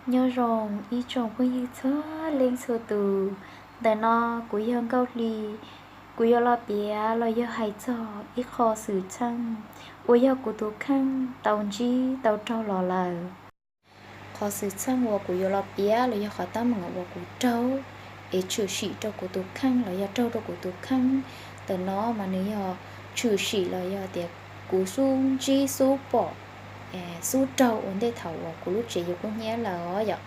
Nyob zoo ib tsoom phooj ywg txhua leej txhua tus, ntawm no kuv yog Nkauj Hli. Kuv yuav los piav los yog hais txog ib qho xwm txheej uas yog kuv tus kheej tau ntsib tau raug los lawm. Qhov xwm txheej uas kuv yuav los piav los yog qhov teeb meem uas kuv raug es tshwm sim rau kuv tus kheej los yog raug rau kuv tus kheej. Ntawm no mas nws yog tshwm sim los yog tias kuv xub ntsib xub pom xub raug ua ntej thaum uas kuv lub tsev yuav kub hnyiab lawm os yom.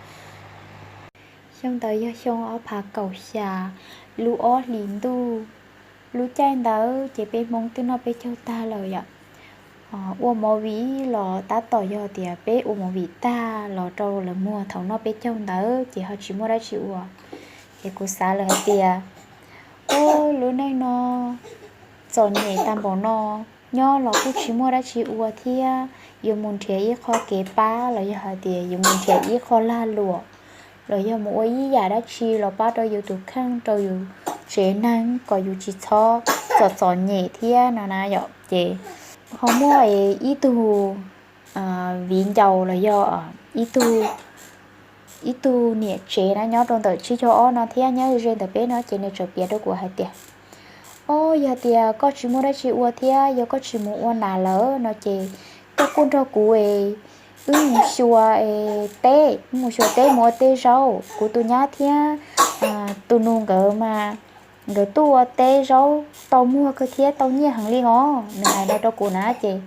Xyoo ntawd yog xyoo ob phav kaum xya, lub ob hlis ntuj. Lub caij ntawd ces peb Hmoob twb noj peb caug tag lawm yom. Ua movie los tab tom yog tias peb ua movie tag los rau lawv muag thaum noj peb caug ntawd ces ho tsis muaj dab tsi ua. Ces kuv xav lawm hais tias, o, lub neej no txom nyem tag npaum no, nyob los kuj tsis muaj dab tsi ua thiab, yuav mus nrhiav ib qho kev pab los yog hais tias yuav mus nrhiav ib qho lag luam los yog mus ua ib yam dab tsi los pab rau yus tus kheej rau yus tsev neeg kom yus tsis txhob txom txom nyem thiab no na yom. Ces ho muaj ib tug viv ncaus los yog ib tug niam tsev na nyob rau ntawm tsib caug ob no thiab nyob ze ntawm peb no ces nws txawm piav rau kuv hais tias, o, yog tias koj tsis muaj dab tsi ua thiab yog koj tsis mus ua nas lawm no ces koj kuj nrog kuv es wb mus xyuas teb, wb mus xyuas teb mus ua teb zaub. Kuv tus nyab thiab tus nus nkawd mas nkawd tuaj ua teb zaub tau muag kawg thiab tau nyiaj heev li os. Nws hais no rau kuv na ces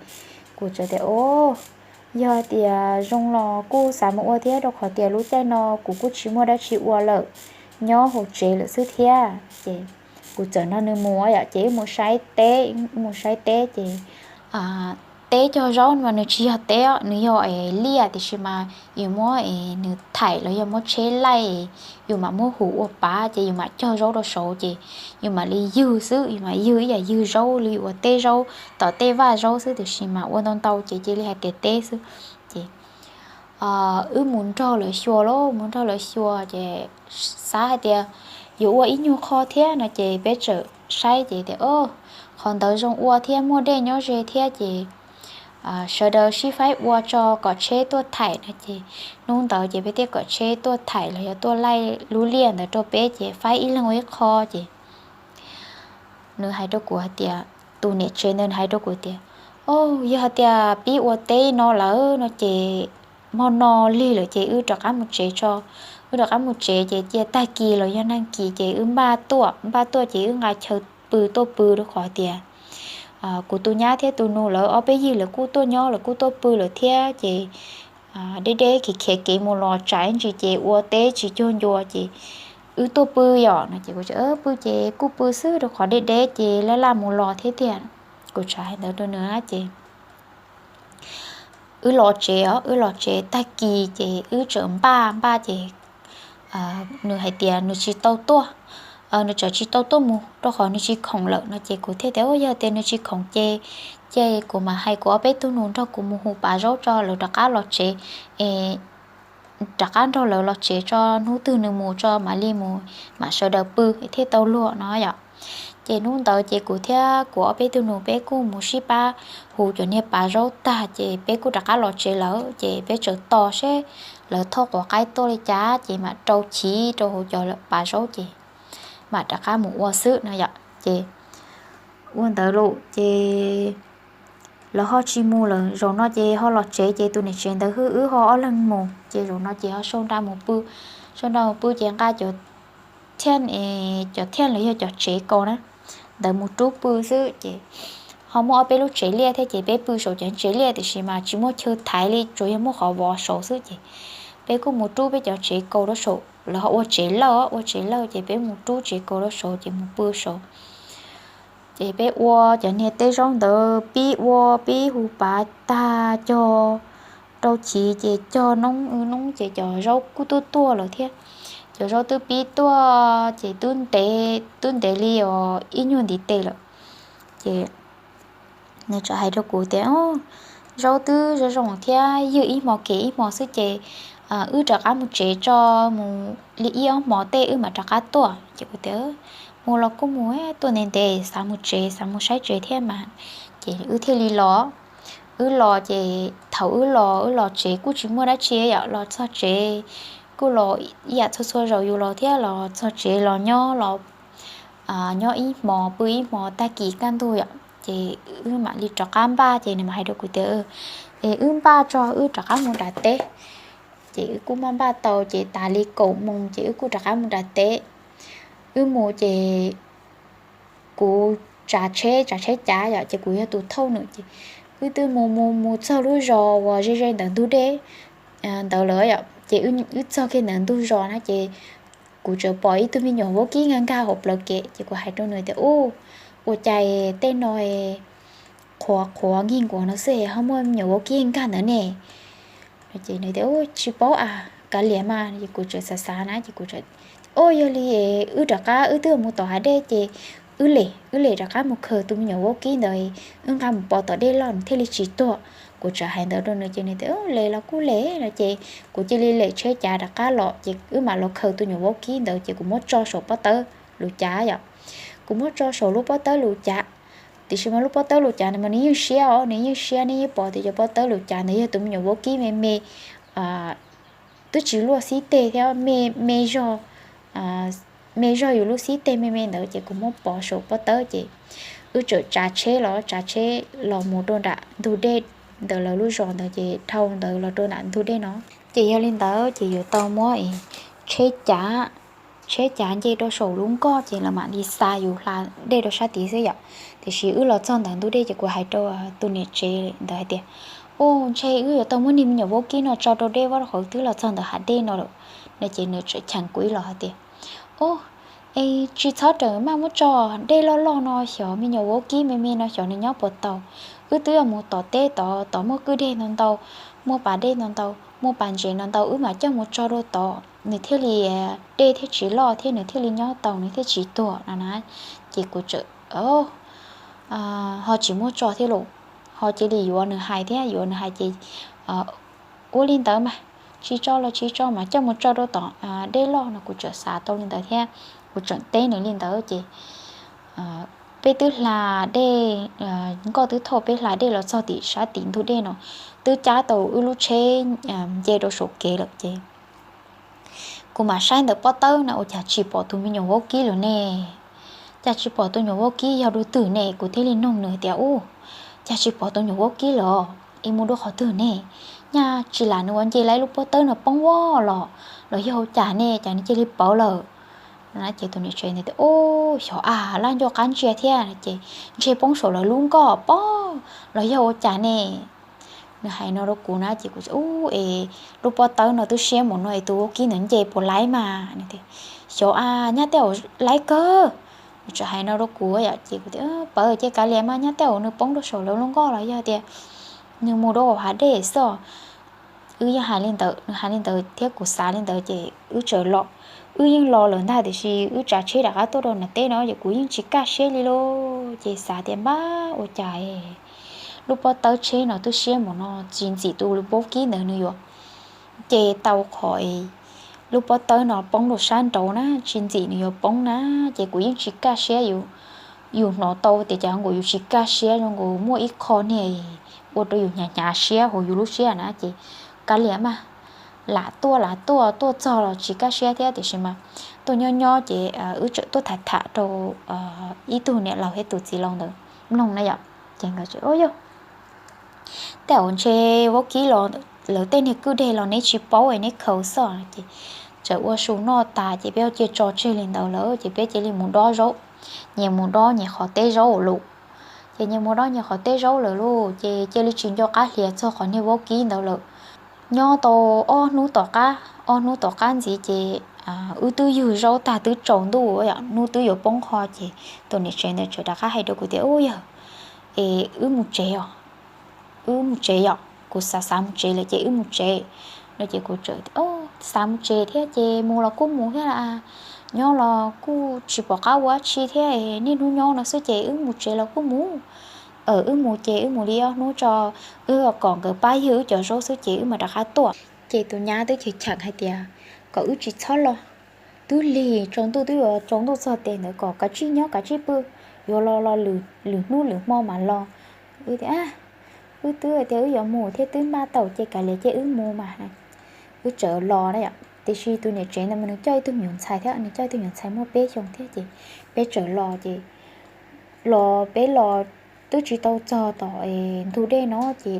kuv txawm tias, o, yog tias zoo los kuj xav mus ua thiab rau qhov tias lub caij no kuv kuj tsis muaj dab tsi ua lawm, nyob hauv tsev lawm xwb thiab. Ces kuv txawm nrog nws mus yom, ces wb mus saib teb, mus saib teb ces teb cog zaub mas nws tsis yog teb, nws yog es liaj tiam sis mas yus muab es nws thaim los yog muab tsheb laij, yus mam muab hu ua pav ces yus mam cog zaub rau saud ces yus mam li ywg xwb, yus mam ywg ib yam ywg zaub li yus ua teb zaub tom tej vaj zaub xwb tiam sis mas ua ntau ntau ces cia li hais tias teb xwb. Ces wb mus nrog lawv xyuas lauj, mus nrog lawv xyuas ces xav hais tias yuav ua ib nyuag qho thiab no ces peb txawm saib ces tias, o, qhov ntawd zoo ua thiab muaj dej nyob ze thiab ces sawv daws sib faib ua tso kom tsheb tuaj thaim no ces hnub ntawd ces peb thiaj kom tsheb tuaj thaim los yog tuaj laij lub liaj ntawd rau peb ces faib ib leeg ua ib qho ces nws hais rau kuv hais tias, tus niam tsev ntawd nws hais rau kuv tias, o, yog hais tias pib ua teb no lawm no ces hmo no lig lawm ces wb rov qab mus tsev tso. Wb rov qab mus tsev ces cia tag kis los yog nag kis ces wb npaj tuaj, npaj tuaj ces wb nqa chaw pw tuaj pw rau qhov tias kuv tus nyab thiab tus nus lawv ob peb yig lawv kuj tuaj nyob lawv kuj tuaj pw lawm thiab ces deb deb khiav khiav kev mus los tsam ib ntsis ces ua teb tsis cuag ncua ces wb tuaj pw yom no ces kuv txawm pw ces kuj pw xwb rau qhov deb deb ces laj laj mus los thiab tiag. Kuv txawm hais ntawd rau nws ces wb los tsev os, wb los tsev tag kis ces wb txawm npaj npaj ces nws hais tias nws tsis tau tuaj, nws txawm tsis tau tuaj mus rau qhov nws tsis khoom lawm no ces kuv thiaj tias, yog tias nws tsis khoom ces, ces kuv mam hais kuv ob peb tug nus nrog kuv mus hu pav zaub tso lawv rov qab los tsev es rov qab nrog lawv los tsev tso, hnub twg nws mus tso mam li mus, mam sawv daws pw thiaj tau luag no yom. Ces hnub ntawd ces kuv thiab kuv ob peb tug nus peb kuj mus sib pab hu cov niag pav zaub tag ces peb kuj rov qab los tsev lawm ces peb txawm tos seb lawv thauj quav qaib tuaj li cas ces mam rau chiv rau hauv cov pav zaub ces mam rov qab mus ua xwb no yom. Ces ua ntawd lawm ces lawv ho tsis mus lawm, zaum no ces ho los tsev ces tus niam tsev ntawd hwb wb ho ob leeg mus ces zaum no ces ho sau nra mus pw, sau nra mus pw ces nqa cov thiaj, cov thiaj los yog cov tsev kaus na ntawd mus rub pw xwb ces ho muaj ob peb lub tsev liaj thiab ces peb pw saum cov tsev liaj tiam sis mas tsis muaj chaw thaiv li tsuas yog muaj qhov vov saud xwb ces peb kuj mus rub peb cov tsev kaus rau saum, lawv ho ua tsev lawj, ua tsev lawj ces peb mus rub tsev kaus rau saud ces mus pw saud. Ces peb ua cov niag teb zaub ntawd pib ua pib hu pav tag cog rau chiv ces cog noob noob ces cov zaub kuj tuaj tuaj lawm thiab. Cov zaub twb pib tuaj ces twb ntev twb ntev li os ib nyuag ntiv tes lawm. Ces nws txawm hais rau kuv tias, zaub twb zoo zoo thiab ywg ib hmo kev ib hmo xwb ces wb rov qab mus tsev tso, mus li ib ob hmo tej wb mam rov qab tuaj. Ces kuv tias, mus los kuj mus, tuaj ntev ntev xav mus tsev xav mus saib tsev thiab mas. Ces wb thiaj li los. Wb los ces thaum wb los, wb los tsev kuj tsis muaj dab tsi yom, los txog tsev kuj los ib yam txhua txhua zaus yus los thiab, los txog tsev los nyob los nyob ib hmos pw ib hmos, tag kis kaj ntug yom, ces wb mam li rov qab npaj. Ces nws mam hais rau kuv tias, es wb npaj tso, wb rov qab mus nram teb. Ces wb kuj maj npaj tau, ces tas li kaum moos ces wb kuj rov qab mus nram teb. Wb mus ces kuv tsav tsheb, tsav tsheb cav yom, ces kuv yog tus thauj nws ces wb twb mus mus mus txog lub zos uas ze ze ntawm ntug dej ntawd lawm yom, ces wb txog kiag ntawm ntug zos na ces kuv txawm pom ib tug me nyuam vaub kib nkag nkag hauv plawv kev, ces kuv hais rau nws tias, u, ua cas tej no qhuav qhuav nkig nkuav no xwb ho muaj me nyuam vaub kib nkag ntawd ne? Ces nws tias, tsis paub a, kav liam mas. Kuv txawm xav xav na ces kuv, o, yog li wb rov qab, wb twb mus tom hav dej ces wb lem, wb lem rov qab mus khaws tus me nyuam vaub kib ntawd, wb nqa mus pov tom dej loj nws thiaj li tsis tuag. Kuv txawm hais ntawd rau nws ces nws tias, lem los kuj lem no ces kuv cia li lem tsheb cav rov qab los ces wb mam los khaws tus nyuam vaub kib ntawd ces kuv muab tso saum pob tawb lub cav yom. Kuv muab tso saum lub pob tawb lub cav, tiam sis mas lub pob tawb lub cav ntawd mas nws yeej siab os, nws yeej siab, nej yeej pom tias cov pob tawb lub cav ntawd yog tus me nyuam vaub kib me me twb tsis luaj xib teg thiab, me zog, me zog yus lub xib teg me me ntawd ces kuv muab pov saum pob tawb ces wb txawm tsav tsheb los, tsav tsheb los mus rau nram ntug dej ntawm lawv lub zos ntawd ces dhau ntawd los rau nram ntug dej no. Ces yog li ntawd ces yuav tau muab tsheb cav, tsheb cav nce rau saum lub nkoj ces lawv mam li xa yus hla dej rau sab tid xwb yom. Tiam sis wb los txog ntawm ntug dej ces kuv hais rau tus niam tsev ntawd hais tias, u, ntshe wb yuav tau muab niag me nyuam vaub kib no tso rau dej voj rau qhov twb los txog ntawm hav dej no lawm no ces nws txawm cheem kuv ib los hais tias, o, es tsis txhob rawm maj muab tso, dej loj loj no xyov me nyuam vaub kib me me no xyov nws nyob puas tau. Wb twb yuav mus tom teb tod, tod muaj kwj deg ntau ntau, muaj pas dej ntau ntau, muaj pas ntses ntau ntau, wb mam coj mus tso rau tod nws thiaj li, dej thiaj tsis loj thiab nws thiaj li nyob tau, nws thiaj tsis tuag no na. Ces kuv txawm ho tsis muab tso thiab los, ho cia li yuav nws hais thiab, yuav nws hais ces ua li ntawd mas tsis tso los tsis tso mas coj mus tso rau tom dej loj no. Kuv txawm xav tau li ntawd thiab kuv tseem teb nws li ntawd ces peb twb hla dej, nkoj twb thauj peb hla dej los txog tim sab tim ntug dej no, twb cab tau wb lub tsheb nce rau saum kev lawm ces kuv mam saib ntawm pob tawb na ua cas tsis pom tus me nyuam vaub kib lawm ne. Cas tsis pom tus nyuam vaub kib yog dua twg ne? Kuv thiaj li nug nws tias, u, cas tsis pom tus nyuam vaub kib lawm es mus dua qhov twg ne? Nyaj tsis lam nws ua nce lawm lub pob tawb no poob voj los los yog ua cas ne, cas nws cia li poob lawm? Ces tus niam tsev ntawd tias, u, xyov a, laj nco qab ntsia thiab ces ntshe poob saum lawv lub nkoj pob los yog ua cas ne. Nws hais no rau kuv na ces kuv, u, es lub pob tawb no twb siab mus no es tus vaub kib ntawd nce puas laib mas. Xyov a, nyaj tej zaum laib kawg. Nws txawm hais no rau kuv yom ces kuv tias, pawv ces kav liam mas, nyaj tej zaum nws poob rau saum lawv lub nkoj los yog tias nws mus rau hav dej xwb. Wb yeej hais li ntawd, nws hais li ntawd thiab kuv xav li ntawd ces wb txawm los. Wb yeej los lawm ntag tiam sis wb tsav tsheb rov qab tuaj rau nram teb no ces kuv yeej tsis kaj siab li lauj. Ces xav tias npab ua cas lub pob tawb tsheb no twb siab mus no tsis ntxim tus vaub kib ntawd nws yuav nce tau qhov lub pob tawb no poob rau sab nraud na, tsis ntxim nws yuav poob na. Ces kuv yeej tsis kaj siab, yus hnov tau tias cas nkaus yus tsis kaj siab, zoo nkaus muaj ib qho niag ua rau yus hnyav hnyav siab hauv yus lub siab na ces kav liam mas, lam tuaj lam tuaj, tuaj txog los tsis kaj siab thiab tiam sis mas tuaj nyob nyob ces wb txawm tuaj tham tham rau ib tug niam laus thiab tus txiv laus ntawd mloog na yom. Ces nkawd tias, u, yog tej zaum ntshe vaub kib los lawv tej niag kwj deg los neb tsis paub es neb khaws xwb. Ces txawm ua su noj tas ces peb cia tso tseg li ntawd lawm ces peb cia li mus dob zaub. Nyias mus dob nyias qhov teb zaub lawm. Ces nyias mus dob nyias qhov teb zaub lawm lauj ces cia li tsis nco qab hlias txog qhov niag vaub kib ntawd lawm. Nyob tau ob hnub tom qab, ob hnub tom qab ntxiv ces wb twb ywg zaub tag twb tsaus ntuj, hnub twb yuav poob qho ces tus niam tsev ntawd txawm rov qab hais rau kuv tias, u, yog es wb mus tsev os, wb mus tsev yom, kuv xav xav mus tsev lawm ces wb mus tsev no. Ces kuv txawm xav mus tsev thiab ces mus los kuj mus thiab las, nyob los kuj tsis pom qab ua dab tsi thiab, niaj hnub nyob no xwb ces wb mus tsev los kuj mus. Wb mus ces wb mus li ob hnub tso, wb kom nkawd pab ywg wb cov zaub xwb ces wb mam rov qab tuaj. Ces tus nyab twb cheem cheem hais tias, kom wb tsis txhob los, twb lig tsaus ntuj, twb yuav tsaus ntuj txog tes ntawd kom kav tsij nyob kav tsij pw, yuav los los lwm hnub lwm hmo mam los. Wb tias, Wb twb tias wb yuav mus thiab twb npaj tau ces kav liam ces wb mus mas. Wb txawm los na yom, tiam sis tus niam tsev ntawd mas nws coj ib tug me nyuam ntxhais thiab, nws coj ib tug me nyuam ntxhais muaj peb xyoos thiab ces peb txawm los ces los peb los twb tsis tau txog tom ntug dej no ces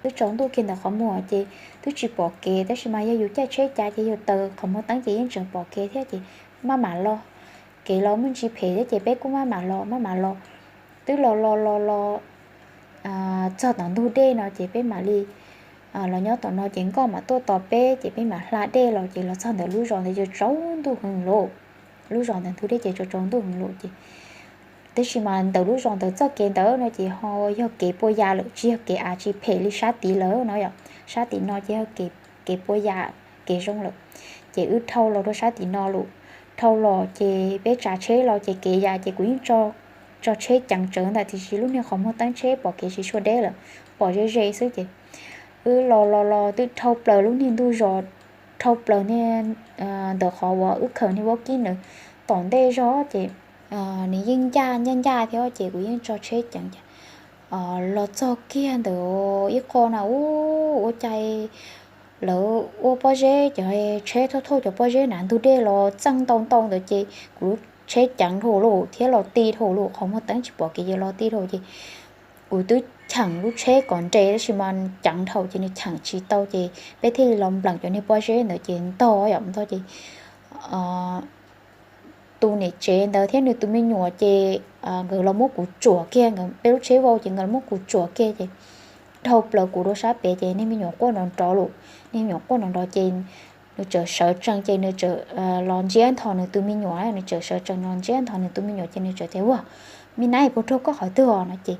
twb tsaus ntuj kiag ntawm qhov muag ces twb tsis pom kev, tab sis mas yog yus caij tsheb cav ces yus taws qhov muag teeb ces yeej tseem pom kev thiab ces maj mam los. Kev los muaj ntsis phem thiab ces peb kuj maj mam los maj mam los. Twb los los los los txog tom ntug dej no ces peb mam li los nyob tom no ces nkoj mam tuaj tos peb ces peb mam hla dej los ces los txog ntawm lub zos ntawd ces tsaus ntuj heev lawm. Lub zos ntawd ntug dej ces tsaus tsaus ntuj heev lawm ces, tab sis mas ntawm lub zos ntawd txoj kev ntawd no ces ho yog kev pua yas lawm, tsis yog kev av tsis phem li sab tid lawm no yom. Sab tim no ces yog kev pua yas, kev zoo lawm. Ces wb dhau los rau sab tim no lawm, dhau los ces peb tsav tsheb los ces kev yas ces kuv yeej tso tsheb ceev tsawv ntawm tiam sis lub niag qhov muag teeb tsheb pom kev tsis tshua deb lawm, pom ze ze xwb ces wb los los los twb dhau plaws lub niag ntug zos, dhau plaws niag ntawm qhov uas wb khaws niag vaub kib ntawd tom ntej zog ces nws yeej ncaj ncaj ncaj thiab ces kuv yeej tso tsheb ceev ces los txog kiag ntawm ib qho na ua cas lawv ua pob zeb cov tsheb thauj thauj cov pob zeb na ntug dej los txeej ntau ntau ntawd ces kuv lub tsheb ceev dhau lawm thiab los ti dhau lawm, qhov muag teeb tsis pom kev ces los ti dhau ces kuv twb cheem lub tsheb kom nres tab sis mas ceev dhau ces nws cheem tsis tau ces peb thiaj li los npleem cov niag pob zeb ntawd ces ntog yom ntog ces tus niam tsev ntawd thiab nws tus me nyuam ces nkawd los muab kuv tsuam kiag, peb lub tsheb vau ces nkawd los muab kuv tsuam kiag ces dhau plaws kuv rau sab pem ces niag me nyuam quaj nrov nrov lawm. Niag me nyuam quaj nrov nrov ces nws txawm sawv tsees ces nws txawm los ntsiab ntho nws tus me nyuam, nws txawm sawv tsees los ntsiab ntho nws tus me nyuam ces nws txawm tias, Ua, me nab, puas raug koj qhov twg os? no ces,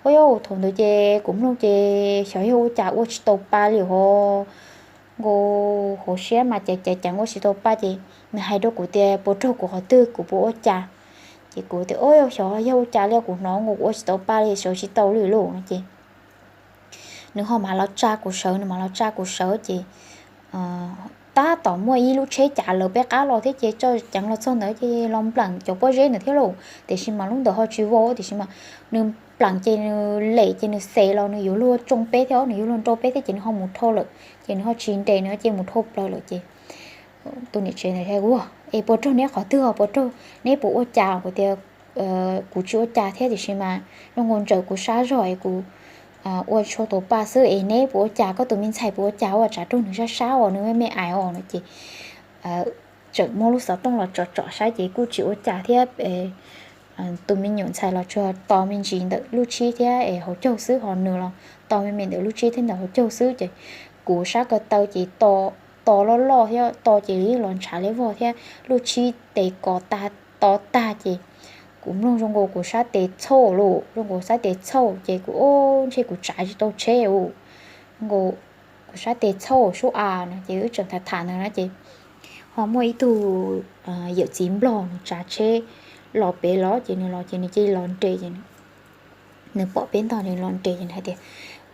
ua, thaum ntawd ces kuv mloog ces xyov yog ua cas ua tsis tau pa li ho. Nkaus hauv siab mas ces ceev ceev ua tsis tau pa ces nws hais rau kuv tias puas raug kuv qhov twg, kuv puas ua cas. Ces kuv tias, Ua, xyov yog ua cas li, kuv hnov nkaus kuv ua tsis tau pa li, sawv tsis tau li lauj. no ces nws ho mam los tsa kuv sawv, nws mam los tsa kuv sawv ces tab tom muaj ib lub tsheb cav lawv peb qab los thiab ces tso ceev los txog ntawd ces los npleem cov pob zeb ntawd thiab lauj. Tiam sis mas lub ntawd ho tsis vau, tiam sis mas nws pleem ces nws lem ces nws xes los nws yuav luag tsoo peb thiab, nws yuav luag nrau peb thiab ces nws ho mus dhau lawm ces nws ho tsis nres, nws ho cia mus dhau plaws lawm ces tus niam tsev ntawd hais, Ua, es puas raug neb qhov twg os, puas raug, neb puas ua cas? Kuv tias, Kuv tsis ua cas thiab, tiam sis mas zoo nkaus ntsaws kuv sab zog es kuv ua tsis tau pa xwb es neb puas ua cas, koj tus me ntxhais puas ua cas ua tsav raug nws sab sab os, nws me me ais os? no ces tseem muab lub xov tooj los tsom tsom saib ces kuj tsis ua cas thiab. Tus me nyuam ntxhais los tsuas to me ntsis ntawm lub tshib thiab es hauv caug xwb, ho nws los to me me ntawm lub tshib thiab ntawm hauv caug xwb ces kuv sab ko taw ces to, to loj loj thiab to ces yeej los ntshav li vog thiab lub tshib tes kos tag, to tag ces kuv mloog zoo nkaus kuv sab tes txhauj lauj, zoo nkaus sab tes txhauj ces kuv, Ub, ntshe kuv tsav tsis tau tsheb ua nkaus kuv sab tes txhauj sub a. no ces wb tseem tham tham ntawd no ces ho muaj ib tug yawm txiv nplog nws tsav tsheb los pem los ces nws los ces nws cia li los nres ces nws pom peb ntog nws los nres ces nws hais tias,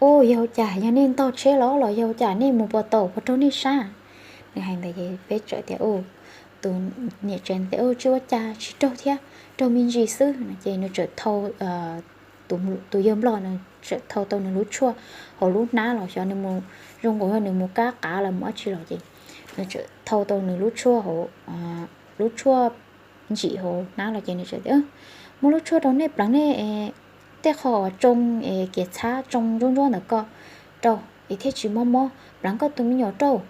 Ub, yog ua cas, yog nej ntog tsheb los los yog ua cas, nej mus puas tau, puas raug nej sab? Nws hais ntawd ces peb txawm tias, Tus niam tsev tias, Ub, tsis ua cas, tsis raug thiab, raug me ntsis xwb. no ces nws txawm thau, tus yawg nplog nws txawm thau tau nws lub tshuaj hauv lub hnab los xyov nws mus, zoo nkaus yog nws mus kab qav los mus dab tsi los ces nws txawm thau tau nws lub tshuaj hauv, lub tshuaj ntsim hauv hnab los ces nws txawm tias, Muab lub tshuaj rau nej pleev nej tej qho tsoo, kiav txhab tsoo ntsuab ntsuab ntawm ko rau es thiaj tsis mob mob, pleev koj tus me nyuam rau.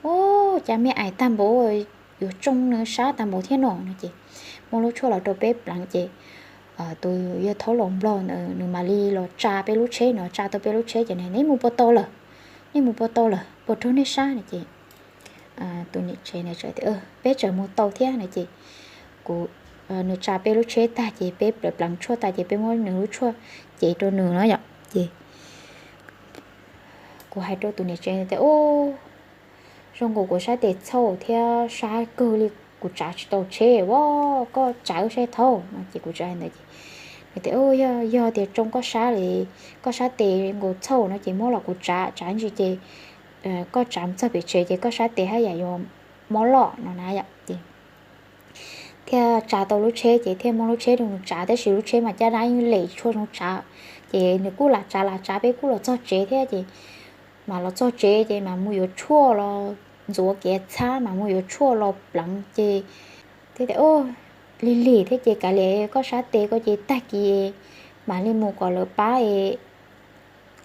Ub, cas me ais tag npaum, yuav tsoo nws sab tag npaum thiab no. no ces muab lub tshuaj los rau peb pleev ces tus yawg thaub laus nplog ntawd nws mam li los tsa peb lub tsheb no, tsa tau peb lub tsheb ces, Neb mus puas tau lawm? Nej mus puas tau lawm? Puas raug nej sab? no ces tus niam tsev ntawd txawm tias, Peb txawm mus tau thiab. no ces kuv, nws tsa peb lub tsheb tag ces peb pleev tshuaj tag ces peb muab nws lub tshuaj cev rau nws no yom ces kuv hais rau tus niam tsev tias, Ub, zoo nkaus kuv sab tes txhauj thiab sab kawg li, kuv tsav tsis tau tsheb, koj tsav wb saib thaub. no ces kuv txawm hais ntawd ces nws tias, Yog, yog tias tsoo koj sab li, koj sab tes nkaus txhauj no ces muab los kuv tsav, tsav ntsis ces koj tsav mus txog pem tsev ces koj sab tes haj yam yuav mob loj no na yom ces thiaj tsa tau lub tsheb ces thiaj muab lub tsheb rau nws tsav, tab sis lub tsheb mas caj dab yeej lem tsis tshua zoo tsav. Ces nws kuj lam tsav lam tsav, peb kuj los txog tsev thiab ces, mas los txog tsev ces mas mus yuav tshuaj los ntxuav kev txhab, mas mus yuav tshuaj los pleev ces thiab tias, Lig lig thiab ces kav liam koj sab tes ko ces tag kis mam li mus kom lawv pab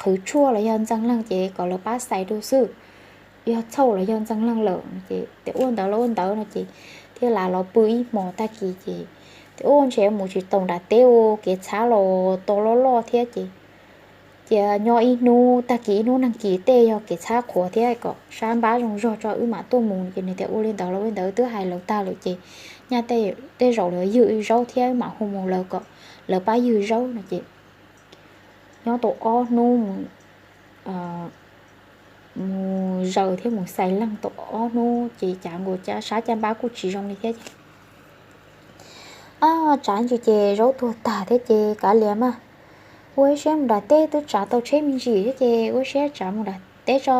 qhwv tshuaj los yog ntxeev leeg ces kom lawv pab xais rau xwb, yog txhauj los yog ntxeev leeg lawm. Ces tias ua ntawd los ua ntawd no ces thiaj li los pw ib hmos tag kis ces, tias ua ntshe mus tsis tau nram teb, ua kev txhab los tau loj loj thiab ces, cia nyob ib hnub tag kis ib hnub nag kis tej yog kev txhab qhuav thiab kom sab npab zoo zog tso wb mam tuaj mus. Ces nws tias ua li ntawd los ua li ntawd, twb hais lawv tag lawm ces nyaj tej zaum lawv ywg zaub thiab mam hu mus lawv kom lawv pab ywg zaub no ces nyob tau ob hnub mus mus zaws thiab mus xais leeg tau ob hnub ces cas nkaus cas sab caj npab kuj tsis zoo li thiab ces, a, tsav ntsis ces zaub tuag tag thiab ces kav liam mas, ua ib siab mus nram teb, twb tsav tau tsheb me ntsis thiab ces ua siab tsav mus nram teb tso,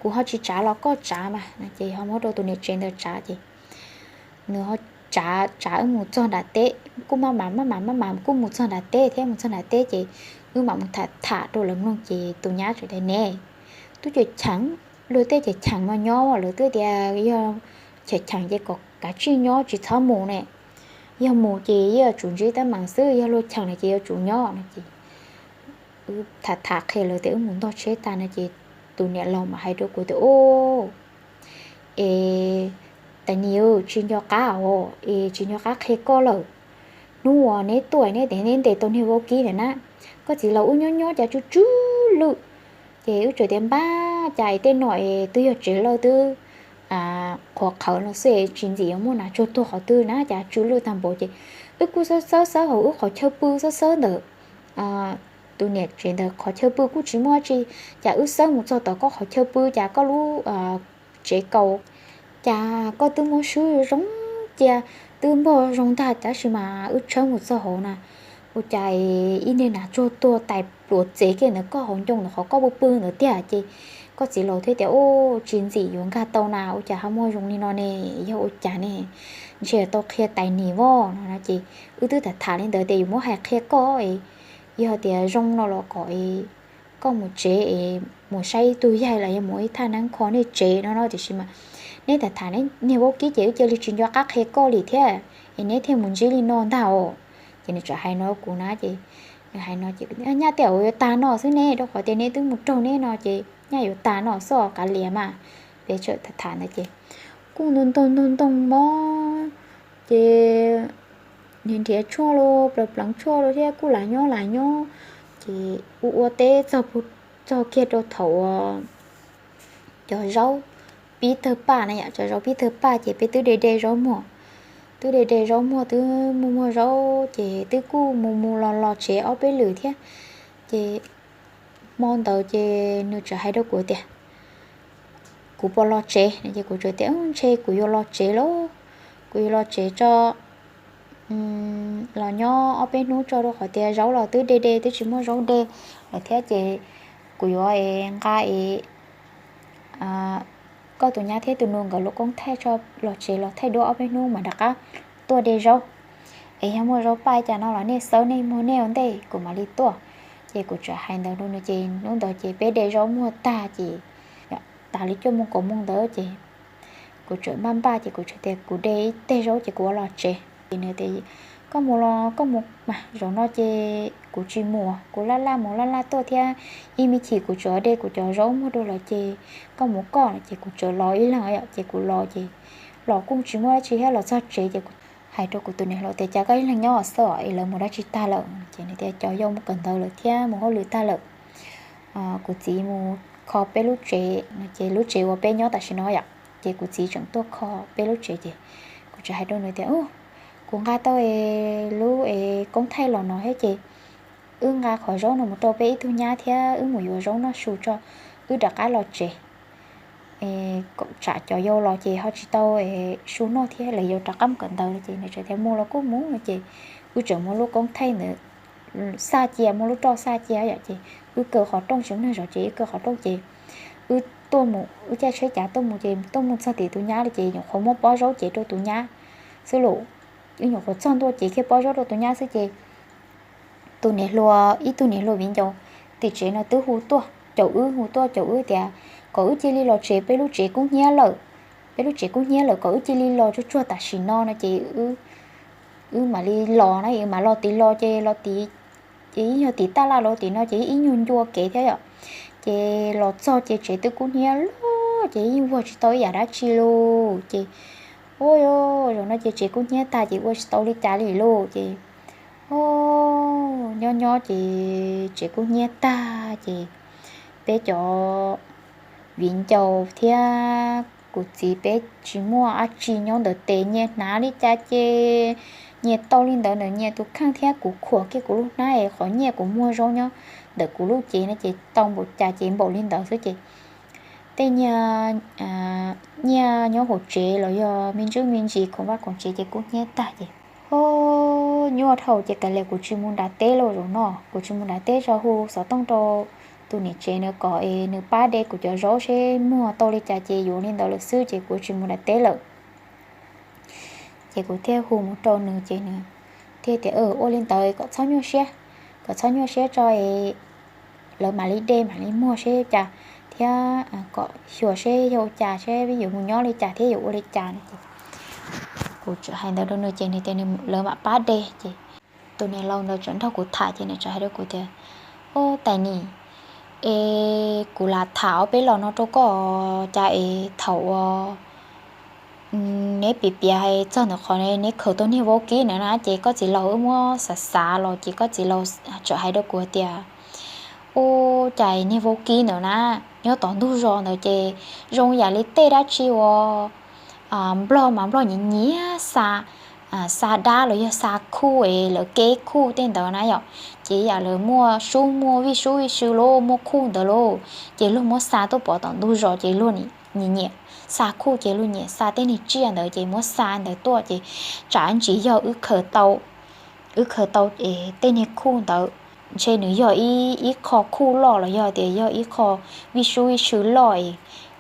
kuv ho tsis tsav los koj tsav mas no ces ho muab rau tus niam tsev ntawd tsav ces nws ho tsav tsav wb mus txog nram teb, kuj maj mam maj mam maj mam kuj mus txog nram teb thiab. Mus txog nram teb ces wb mam mus tham tham rau lawv mloog ces tus nyab txawm tias ne, tub cam cheem, luag tej cam cheem mas nyob, lawv twb tias yog cam cheem ces kom kav tsij nyob tsis txhob mus ne, yog mus ces yuav tsum ntsib teeb meem xwb, yog luag cheem no ces yuav tsum nyob no ces wb tham tham qhia lawv tias wb mus ntog tsheb tag no ces tus niam laus mas hais rau kuv tias, Ub, es tais niam, tsis nco qab os, es tsis nco qab qhia koj lawm. Hnub uas neb tuaj neb tias neb ntes tau niag vaub kib ntawd na, koj txiv laus wb nyob nyob cas tsw tsw lwj. Ces wb txawm tias npab cas es tej no es twb yog tsev lawj twb qhuav qhawv no xwb, tsis ntxim yuav muaj nas tsuag tuag qhov twg na cas tsw lwj tag npaum ces wb kuj xawb xawb xawb hauv wb qhov chaw pw xawb xawb ntawm tus niam tsev ntawd qhov chaw pw kuj tsis muaj dab tsi, cas wb xawb mus txog tom koj qhov chaw pw cas koj lub tsev kaus cas koj twb muab swb zoo cia, twb npog zoo ntag tab sis mas wb tshawb mus txog hauv na, ua cas ib niag nas tsuag tuag tais pluav txev kiag ntawm koj hauv ncoo ntawm qhov koj pw pw ntawd tiag ces koj txiv laus thiaj tias, Ub, tsis ntxim yuav nkag tau na, ua cas ho muaj zoo li no ne, yog ua cas ne, ntshe tau qhia tais niam voj no no ces wb twb tham tham li ntawd tias yuav muab hais qhia koj es yog tias zoo no los kom koj mus tsev es mus saib ib tug yaig los yog mus ib thaj neeb kho nej tsev no no, tiam sis mas neb tham tham niag vaub kib ces wb cia li tsis nco qab qhia koj li thiab, es neb thiaj mus ntsib li no ntag os. Ces nws txawm hais no kuv na ces nws hais no ces, Nyaj tej zaum yuav tag no xwb ne, rau qhov tias neb twb mus raug neb no ces nyaj yuav tag no xwb os kav liam mas. Peb txawm tham tham ntawd ces kuj ntoo ntoo ntoo ntoo mob ces nrhiav tshuaj los pleev pleev tshuaj los thiab kuj lam nyob lam nyob ces ua ua teb txog kiag rau thaum uas cov zaub pib tawg paj na yom, cov zaub pib tawg paj ces peb twb de de zaub muag, twb de de zaub muag twb muag muag zaub ces twb kuj mus mus los los tsev ob peb lwm thiab. Ces hmo ntawd ces nws txawm hais rau kuv tias kuv puas los tsev no ces kuv txawm tias ntshe kuv yuav los tsev lauj, kuv yuav los tsev tso, los nyob ob peb hnub tso, rau qhov tias zaub los twb de de twb tsis muaj zaub de lawm thiab ces kuv yuav nqa es koj tus nyab thiab tus nus nkawd lub koob thaij tso los tsev los thaij duab ob peb hnub mas rov qab tuaj de zaub. Es yog muaj zaub paj cas no los nej xawb nej muag nej ua ntej kuv mam li tuaj. Ces kuv txawm hais ntawd rau nws ces hnub ntawd ces peb de zaub muag tag ces tas li cuaj moos kaum moos ntawd ces kuv txawm npaj npaj ces kuv txawm tias kuv de ib teg zaub ces kuv ua los tsev. Ces nws tias koj mus los koj mus mas, zaum no ces kuv tsis mus, kuv laj laj mus laj laj tuaj thiab ib me chim kuv tseem de kuv cov zaub muag rau lawm ces koj mus koj no ces kuv txawm los ib leeg yom, ces kuv los ces los kuj tsis muaj dab tsi thiab, los txog tsev ces hais rau kuv tus niam hluas tias cas koj ib leeg nyob xwb es lawv mus dab tsi tag lawm. Ces nws tias cov yau mus kawm ntawv lawm thiab mus hauj lwm tag lawm, kuv txiv mus kho peb lub tsev no ces lub tsev uas peb nyob tam sim no yom, ces kuv txiv tseem tuaj kho peb lub tsev ces kuv txawm hais rau nws tias kuv nqa tau lub koob thaij los no thiab ces wb nqa qhov zaub no mus rau peb ib tug nyab thiab wb mus yuav zaub noj su tso, wb rov qab los tsev. Kom tsam cov yau los ces ho tsis tau su noj thiab lawv yuav rov qab mus kawm ntawv no ces nws txawm tias mus los kuj mus no ces wb txawm muab lub koob thaij ntawd xa cia, muab lub roj xa cia yom, ces wb kaw qhov rooj, tsis muaj neeg zov ces wb kaw qhov rooj ces wb tuaj mus, wb caij tsheb cav tuaj mus ces tuaj mus txog tim tus nyab li ces nyuam qhuav muab pob zaub cev rau tus nyab xwb los, wb nyuam qhuav txog ntua cev kiag pob zaub rau tus nyab xwb ces Tus niam hluas, ib tug niam hluas viv ncaus tim tsev no twb hu tuaj caum wb, hu tuaj caum wb tias kom wb cia li los tsev, peb lub tsev kub hnyiab lawm, peb lub tsev kub hnyiab lawm, kom wb cia li los tsuag tsuag tam sim no no ces wb mam li los na, mam los tim los ces los tim, ces ib nyuag tim taj laj los tim no ces ib nyuag ncua kev thiab yom. Ces los txog ces tsev twb kub hnyiab lawm ces yeej ua tsis tau ib yam dab tsi lauj. Ces ua, zaum no ces tsev kub hnyiab tag ces ua tsis tau li cas li lauj. Ces nyob nyob ces tsev kub hnyiab tag ces peb cov viv ncaus thiab kuv txiv peb tsis muaj dab tsi nyob ntawm tes, nyias hnav li cas ces nyias tau li ntawd ntawm nyias tus kheej thiab kuv khuam kiag kuv lub hnab es qhov nyiaj kuv muag zaub nyob ntawm kuv lub cev no ces tau npaum cas ces npaum li ntawd xwb ces tej nyiaj nyob hauv tsev los yog me ntsuj me ntsis khoom vaj khoom tsev ces kub hnyiab tag ces nyuaj dhau ces kav liam kuv tsis mus nram teb lawm zaum no, kuv tsis mus nram teb, tso hu xov tooj rau tus niam tsev na kom es nws pab de kuv cov zaub seb muag tau li cas ces yuav li ntawd lawm xwb ces kuv tsis mus nram teb lawm. Ces kuv thiaj hu mus rau nws ces nws thiaj tias ua li ntawd kom txhob nyuaj siab, kom txhob nyuaj siab tso es lawv mam li de mam li muag seb cas thiab kom xyuas seb yog ua cas seb yuav mus nyob li cas thiab yuav ua li cas no ces kuv txawm hais ntawd rau nws ces nws tias lawv mam pab de ces tus niam laus ntawd txawm nrog kuv tham ces nws txawm hais rau kuv tias, Ub, Tais Nis, es kuv lam tham ob peb los no rau koj cas es thaum uas neb piav piav txog ntawm qhov neb khaws tau niag vaub kib ntawd na ces koj txiv laus wb muab xav xav los ces koj txiv laus txawm hais rau kuv tias, Ub, cas niag vaub kib ntawd na nyob tom ntug zos ntawd ces zoo yam li tej dab tsi uas nplog mas nplog nyiam nyiam xa, xa dab los yog xa khuj es lawv keb khuj tej ntawd na yom. Ces yam lawv muaj sub muaj vij sub vij sw lauj, muaj khuj ntawd lauj, ces luag muab xa tuaj pov tom ntug zos ces luag nyiam nyiam xa khuj ces luag nyiam xa tej niag tsiaj ntawd ces muab xa ntawd tuaj ces tsam ntsis yog wb khaws tau, wb khaws tau es tej niag khuj ntawd ntshe nws yog ib qho khuj loj los yog tias yog ib qho vij sub vij sw loj es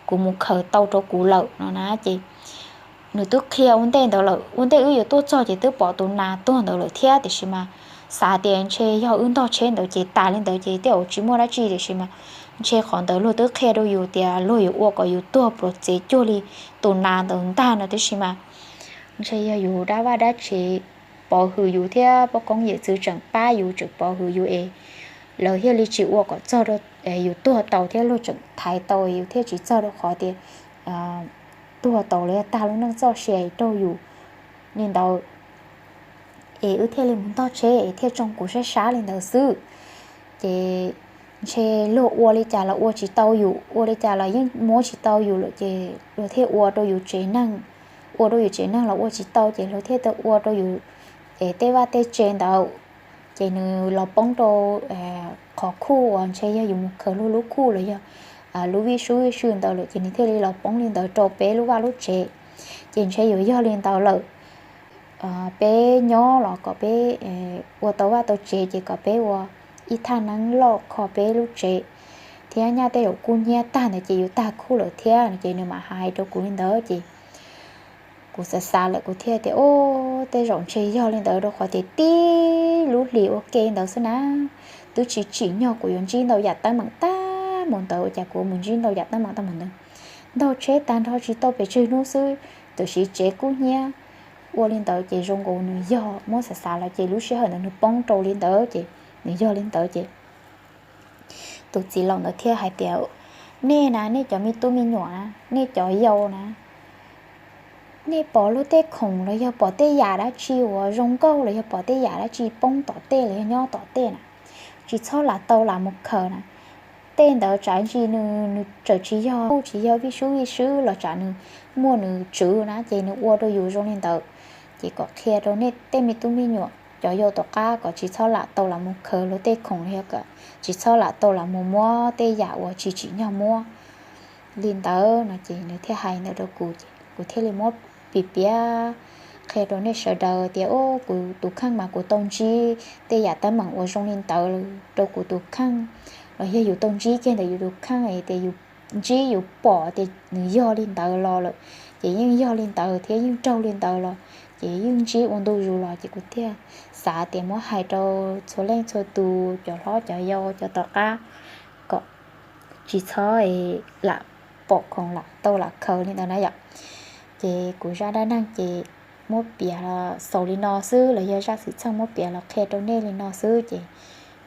kuv mus khaws tau rau kuv lawm no na ces nws twb qhia ua ntej ntawd lawm, ua ntej wb yuav tuaj txog ces twb pom tus nas tuag ntawd lawm thiab tiam sis mas xav tias ntshe yog wb ntog tsheb ntawd ces tas li ntawd ces tej zaum tsis muaj dab tsi tiam sis mas ntshe qhov ntawd luag twb qhia rau yus tias luag yuav ua kom yus tuag pluas txev cuag li tus nas ntawd ntag no tiam sis mas ntshe yog yus dab vaj dab tsev pov hwm yus thiab poj koob yawm txwv tseem pab yus tseem pov hwm yus es lawv thiaj li tsis ua kom txog yus tuag tau thiab luag tseem thaiv tau yus thiaj tsis txog rau qhov tias tuag tau los yog tag lub neej txoj sia raug yus li ntawd es wb thiaj li mus ntog tsheb es thiaj tsoo kuv sab sab li ntawd xwb. Ces ntshe luag ua li cas los ua tsis tau yus, ua li cas los yeej muab tsis tau yus lawm ces luag thiaj ua rau yus tsev neeg, ua rau yus tsev neeg los ua tsis tau ces luag thiaj tau ua rau yus es tej vaj tej tsev ntawd ces nws los poob rau qhov khuj uas ntshe yog yus mus khaws luag lub khuj los yog lub vij sub vij sw ntawd lawm ces nws thiaj li los poob li ntawd rau peb lub vaj lub tsev. Ces ntshe yuav yog li ntawd lawm, peb nyob los kom peb ua tau vaj tau tsev ces kom peb ua ib thaj neeb loj kho peb lub tsev thiab nyaj tej zaum kub hnyiab tag ntawd ces yuav tag khuj lawm thiab no ces nws mam hais rau kuv li ntawd ces kuv xav xav lawm kuv thiaj tias, Ub, tej zaum ntshe yog li ntawd rau qhov tias tib lub hlis ua ke ntawd xwb na, twb tsis tsim nyog kuv yuav ntsib ntau yam teeb meem tag mus ntawd ua cas kuv mus ntsib ntau yam teeb meem tag mus ntawd. Ntog tsheb tag nrho tsis tau pes tsawg hnub xwb, tam sim tsev kub hnyiab. Ua li ntawd ces zoo nkaus nws yog, muab xav xav los ces lub sij hawm ntawd nws poob rau li ntawd ces nws yog li ntawd ces tus txiv laus ntawd thiaj hais tias, Nej na, nej cov me tub me nyuam na, nej cov yau na, nej pom luag tej khoom los yog pom tej yam dab tsi uas zoo nkauj los yog pom tej yam dab tsi poob tom tej los yog nyob tom tej na, tsis txhob lam tau lam mus khaws na. Tej ntawd tsam ntsis nws, nws txawm tsis yog, tsis yog vij sub vij sw los tsam nws muaj nws tswv na ces nws ua rau yus zoo li ntawd. Ces kom qhia rau nej tej me tub me nyuam cov yau tom qab kom tsis txhob lam tau lam mus khaws luag tej khoom los yog tsis txhob lam tau lam mus muab tej yam uas tsis tsim nyog muab li ntawd no ces nws thiaj hais ntawd rau kuv ces kuv thiaj li muab piav piav qhia rau nej sawv daws tias, Ub, kuv tus kheej mas kuv tau ntsib tej yam teeb meem uas zoo li ntawd rau kuv tus kheej, los yog yus tau ntsib kiag ntawm yus tus kheej tias yus ntsib yus pom tias nws yog li ntawd los lawm, ces yeej yog li ntawd thiab yeej raug li ntawd los Ces yeej ntsib ua ntu zus los ces kuv thiaj xav tias muab hais rau txhua leej txhua tus, cov hlob cov yau, cov tom qab, kom tsis txhob lam pom khoom lam tau lam khaws li ntawd na yom. Ces kuv zaj dab neeg ces muab piav los xaus li no xwb, los yog zaj xwm txheej muab piav los qhia rau nej li no xwb ces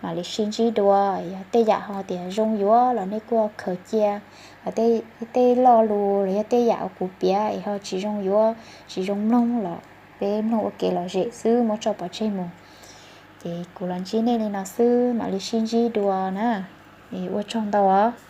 mam li sib ntsib dua. Yog tej yam ho tias zoo yuav los nej kuj khaws cia, tej lo lus los yog tej yam uas kuv piav es ho tsis zoo yuav tsis zoo mloog los peb mloog ua kev lom zem xwb, muab tso pov tseg mus. Ces kuv los ntsib nej li no xwb, mam li sib ntsib dua na. Ua tsaug ntau os.